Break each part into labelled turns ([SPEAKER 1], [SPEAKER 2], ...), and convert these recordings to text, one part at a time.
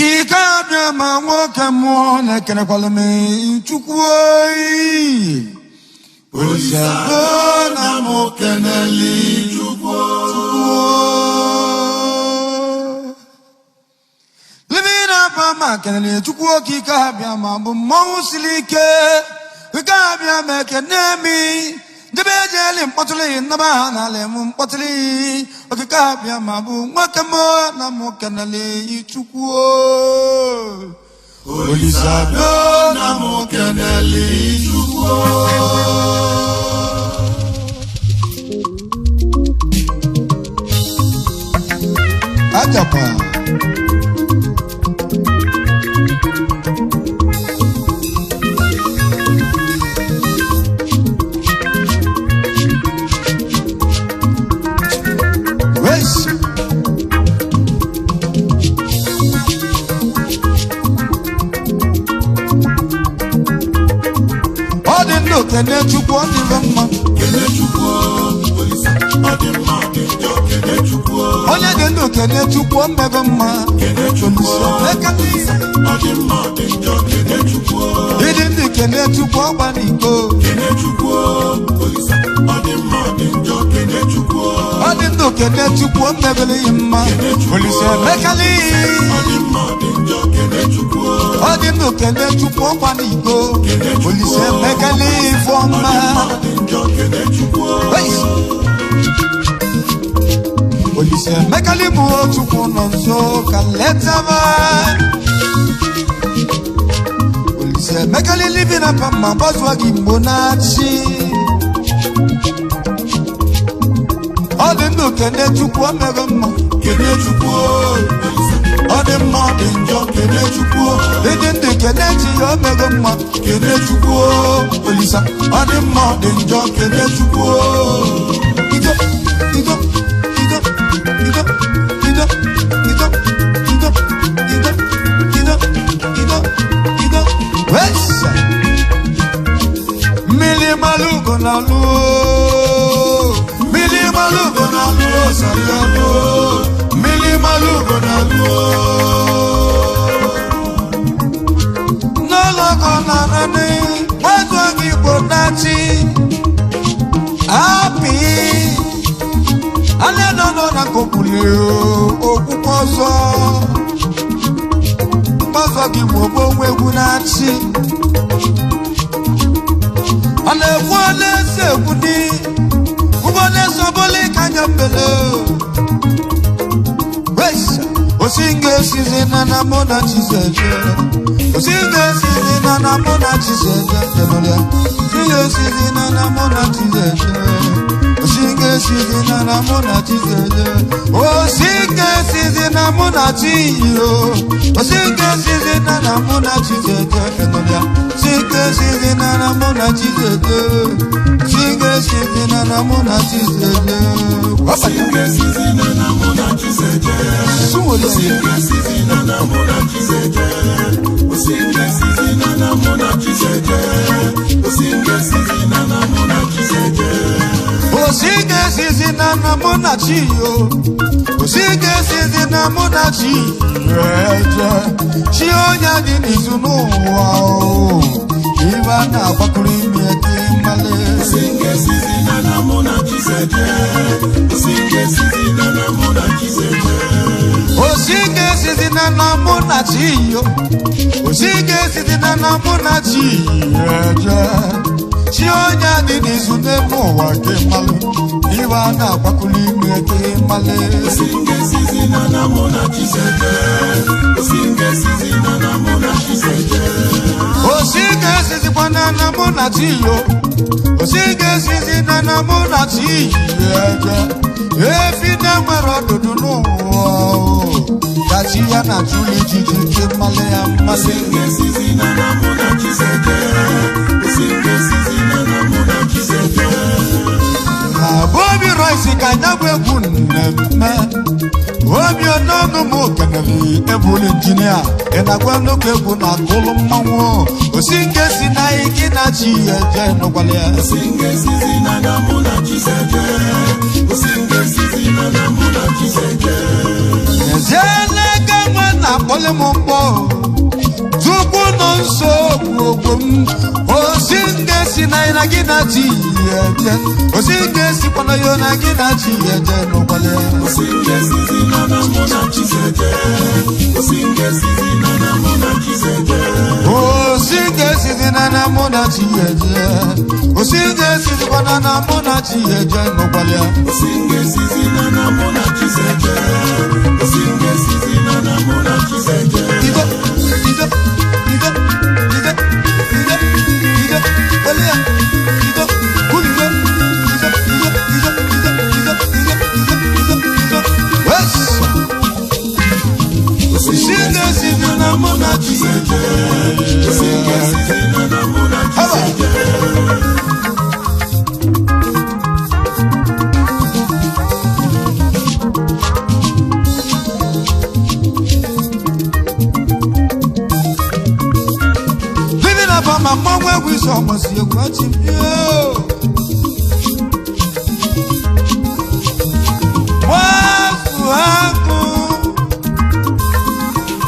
[SPEAKER 1] Okike abịa ma nwoke mmụọ na-ekenekwala m Chukwu oyi. Olisa na m keneli Chukwu. Living up ma kenele Chukwu okike abịa ma bụ mmọnwụ siri ike. Ike abịa ma ekene mi. Debe ejeli mkpọtụrụ nnaba ha n'ala m mkpọtụrụ okike abịa ma bụ nwoke mmụọ na m kenele Chukwu. Olisa na m kenele Chukwu. Ajapa. Wes. Ọ dị ndụ kene Chukwu, ọ dịbe mma.
[SPEAKER 2] Kene Chukwu, Olisa, ọ dị mma, ọ dị njọ, kene Chukwu.
[SPEAKER 1] Onye dị ndụ kene Chukwu, ọ mmebe mma.
[SPEAKER 2] Kene Chukwu,
[SPEAKER 1] Olisa,
[SPEAKER 2] ọ dị mma, ọ dị njọ, kene Chukwu.
[SPEAKER 1] Ịdị ndụ kene Chukwu, ọ gbara iko.
[SPEAKER 2] Kene Chukwu, Olisa, ọ dị mma, ọ dị njọ, kene Chukwu.
[SPEAKER 1] Ọ dị ndụ kene Chukwu, ọ mmebele ihe mma. Olisa emekali.
[SPEAKER 2] Ọ dị mma, ọ dị njọ, kene Chukwu.
[SPEAKER 1] Ọ dị ndụ kene Chukwu, ọ gbara iko. Olisa emekali ife
[SPEAKER 2] Ọ dị
[SPEAKER 1] ọma.
[SPEAKER 2] mma, ọ dị njọ, kene Chukwu.
[SPEAKER 1] Hey! Olise emekali mụ Chukwu nọ nso ka letaba. Olise emekali livi na pama gbazụọ gị mgbo na-achị. Ọ dị ndụ kene Chukwu, o mego mma.
[SPEAKER 2] Kene Chukwu, Olisa, ọ dị mma, ọ dị njọ, kene Chukwu.
[SPEAKER 1] Ịdị ndụ kene chi ya, o mego mma.
[SPEAKER 2] Kene Chukwu, Olisa, ọ dị mma, ọ dị njọ, kene Chukwu.
[SPEAKER 1] Ido, ido, ido, ido, ido, ido, ido, ido, ido, ido, ido. Wesa. Mmiri malugo na lu. Mmiri malugo na lu osari lu. Mmiri malugo na lu. N'ụlọkọ na nani, nwetụ oge Igbo na-achị. Apị. Anya nọ nọ na kopuli okwukwe ọzọ. Mgbazọ gị bụ ogbo nwa egwu na-achị. Ọ na-ekwu na-ese egwu dị. Ụgbọ na-eso bụla ka anya mbele. Wesa. Osinga esizi na na mụ na Chizeje. Osinga esizi na na mụ na Chizeje. Enụlịa. Osinga esizi na na mụ na Chizeje. Osinga esizi na na mụ na Chizeje. Osinga esizi na mụ na Chiyo. Osinga esizi na na mụ na Chizeje. Enụlịa. Osinga esizi na na mụ na Chizeje. Osinga esizi na na mụ na Chizeje.
[SPEAKER 2] Osinga esizi na na mụ na Chizeje.
[SPEAKER 1] Sunwere ya.
[SPEAKER 2] Osinga esizi na na mụ na Chizeje. Osinga esizi na na mụ na Chizeje. Osinga esizi na na mụ na Chizeje.
[SPEAKER 1] Osinga esizi na na mụ na chi yo. Osinga esizi na mụ na chi eje. Chi onye dị n'izu n'ụwa o. Ibe a na-agbakọrọ ime dị mmali.
[SPEAKER 2] Osinga esizi na na mụ na Chizeje. Osinga esizi na na mụ na Chizeje.
[SPEAKER 1] Osinga esizi na na mụ na chi yo. Osinga esizi na na mụ na chi eje. Chi onye dị n'izu n'ime ụwa dị mmalụ. Ibe a na-agbakọrọ ime dị mmali.
[SPEAKER 2] Osinga esizi na na mụ na Chizeje. Osinga esizi na na mụ na Chizeje.
[SPEAKER 1] Osinga esizikwa na na mụ na chi yo. Osinga esizi na na mụ na chi eje. Efi na-enwere ọdụdụ n'ụwa o. Ka chi ya na-achụli ijiji nke mmalị ya mmasị.
[SPEAKER 2] Osinga esizi na na mụ na Chizeje. Osinga esizi na na mụ na Chizeje.
[SPEAKER 1] Na Obi Royce ka anya bụ egwu nnemme. Obi ọnụọgụ m kenere ebulu injinia ị na-agwa nnukwu egwu na akụlụ mmanwụ. Osinga si na ike na chi ya eje nụkwala ya.
[SPEAKER 2] Osinga esizi na na mụ na Chizeje. Osinga esizi na na mụ na Chizeje.
[SPEAKER 1] N'ezie n'aka nwa na-akpọli m mkpọ Chukwu nọ nso ogwo m osi nga si na na gị na chi ya eje osi nga sikwana ya na gị na chi ya eje n'ụkwale ya.
[SPEAKER 2] Osinge sizi na na mụ na Chizeje. Osinge sizi na na mụ na Chizeje.
[SPEAKER 1] Osi nga esizi na na mụ na chi ya eje osi nga esizikwana na mụ na chi ya eje n'ụkwale ya.
[SPEAKER 2] Osinge sizi na na mụ na Chizeje. Osinge sizi na na mụ na Chizeje.
[SPEAKER 1] Ido, ido, ido, ido, ido, ido, olea, ido, kulido, ido, ido, ido, ido, ido, ido, ido, ido, ido. Yes!
[SPEAKER 2] Osinge sizi na mụ na Chizeje. Osinge sizi na na mụ na Chizeje.
[SPEAKER 1] Living up on my mom where we saw my see a watching you.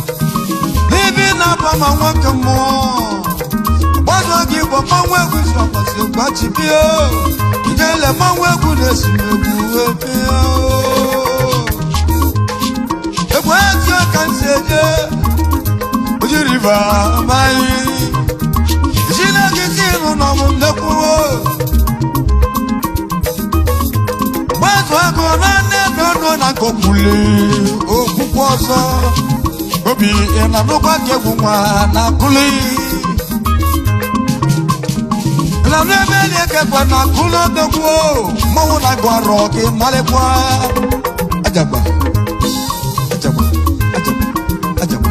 [SPEAKER 1] Living up on my work more. Gbọ́dọ̀ gị bụ mmanwụ egwu si ọkpọsi gbachibio ijele mmanwụ egwu na-esi m egwu ebio egwu ezi ọka nsi eje oji riva amaghị Chineke si ịrụ n'ọmụ nnekwuo gbazụ agụ na nne nọ na nkokwuli okwukwe ọzọ obi ị na-anụkwa ka egwu nwa na akụli na n'ebe na-ekekwa na akụli odogwu mmanwụ na-agụ arọ gị malịkwa ajagba ajagba ajagba ajagba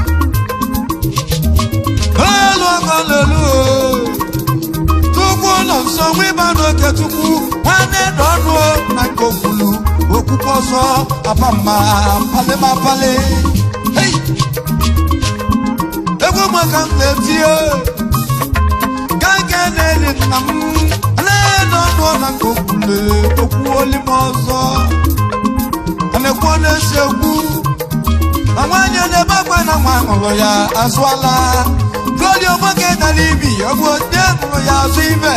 [SPEAKER 1] elu aka lelu Chukwu nọ nso nwa n'oke Chukwu nwanne dọnụ na nke okwulu okwukwe ọzọ aba mma pali ma pali. Hey! Egwu maka m na-etie ka nke na-eli nna m na-enọnụ na nke okwulu okwu oli m ọzọ na-ekwu na-esi ekwu na nwaanyị na-ebe akwa na nwa ṅụrụ ya azụala goli nwoke dara ibi ọ bụ onye ṅụrụ ya azụ ibe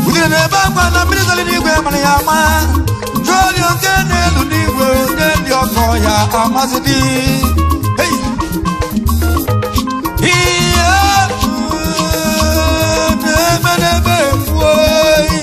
[SPEAKER 1] udiri na-ebe akwa na mmiri zoro n'igwe mara ya ama jụọli oke na-elu n'igwe onye dị ọkọ ya amazidi. Hey! Ihe na-eme n'ebe ekwu oyi.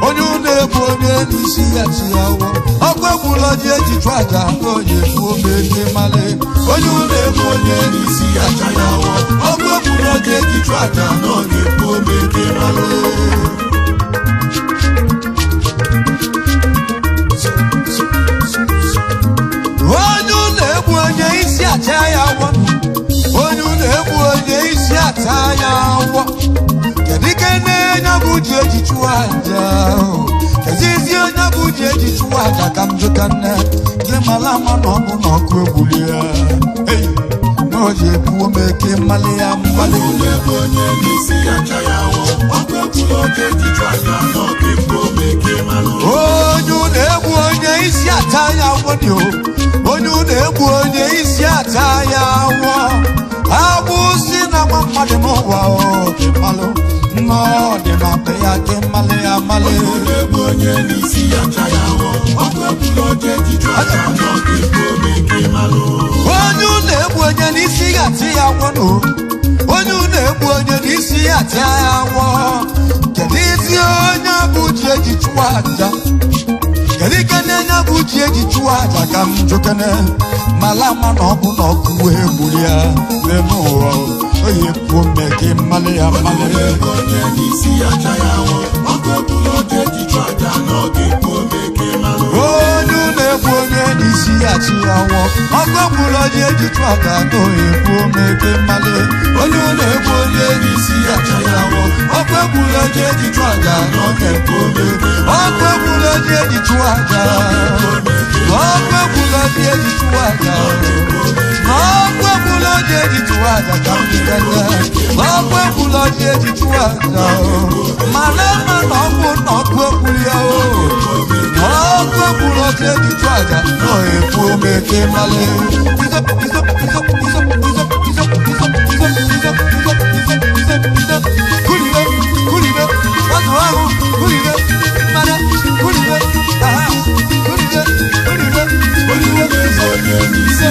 [SPEAKER 1] Onye ụlọ egwu onye n'isi ya chi ya wọ ọkụ egbula ji eji chụ aja onye gbuo meke mali onye ụlọ egwu onye
[SPEAKER 2] N'isi ya cha ya wọ. Ọkụ egburu oge eji chụ aja n'oge gboo meke malụ.
[SPEAKER 1] Onye ụlọ egwu onye isi acha ya wọ onye ụlọ egwu onye isi acha ya wọ kedu ike na-enye bụ ji eji chụọ aja kedu isi onye bụ ji eji chụọ aja ka m jụta nne gị mara ama na ọ bụ na ọkụ egbuli ya. Hey! Na o ji ebuo meke mali ya mmalị.
[SPEAKER 2] Onye ụlọ egwu onye n'isi ya cha ya wọ. Ọkụ egburu oge eji chụ aja n'oge gboo meke malụ.
[SPEAKER 1] Onye ụlọ egwu onye isi ata ya awọ dị o onye ụlọ egwu onye isi ata ya awọ agbụsị na nwa mmadụ n'ụwa o dị mmalụ nnọọ dị na be ya dị mmalụ ya mmalụ.
[SPEAKER 2] Onye ụlọ egwu onye n'isi ya cha ya wọ. Ọkụ egburu oge eji chụ aja n'oge gboo meke malụ.
[SPEAKER 1] Onye ụlọ egwu onye n'isi ya ati ya awọ nụ onye ụlọ egwu onye n'isi ya ati ya awọ kedu isi onye bụ ji eji chụọ aja kedu ike na-enye bụ ji eji chụọ aja ka m jụkene mala ama na ọ bụ na ọkụ wee gburu ya n'elu ụwa oyi kwuo mme gị mmalị ya
[SPEAKER 2] Onye
[SPEAKER 1] mmalị.
[SPEAKER 2] ụlọ egwu onye n'isi ya cha ya wọ. Ọkụ egburu oge eji chụ aja n'oge gboo meke malụ.
[SPEAKER 1] Onye ụlọ egwu onye n'isi ya chi ya nwụọ ọkụ egburu onye eji chụọ aja na oyi kwuo mme gị mmalị onye ụlọ egwu onye n'isi ya chi ya nwụọ ọkụ egburu onye eji chụọ aja na oyi kwuo mme ọkụ egburu onye eji chụọ aja. Ọkụ egbula ọjị eji chụwa aja. Ọkụ egbula ọjị eji chụwa aja ka m jikere. Ọkụ egbula ọjị eji chụwa aja. Mara mma na ọkụ na ọkụ egbuli ya o. Ọkụ egbula ọjị eji chụwa aja. Nọ ekwu omeke male. Izo, izo, izo, izo, izo, izo, izo, izo, izo, izo, izo, izo, izo. Kulibe, kulibe, azụ ahụ, kulibe, mmanụ, kulibe, aha, kulibe, kulibe, kulibe, izo, izo.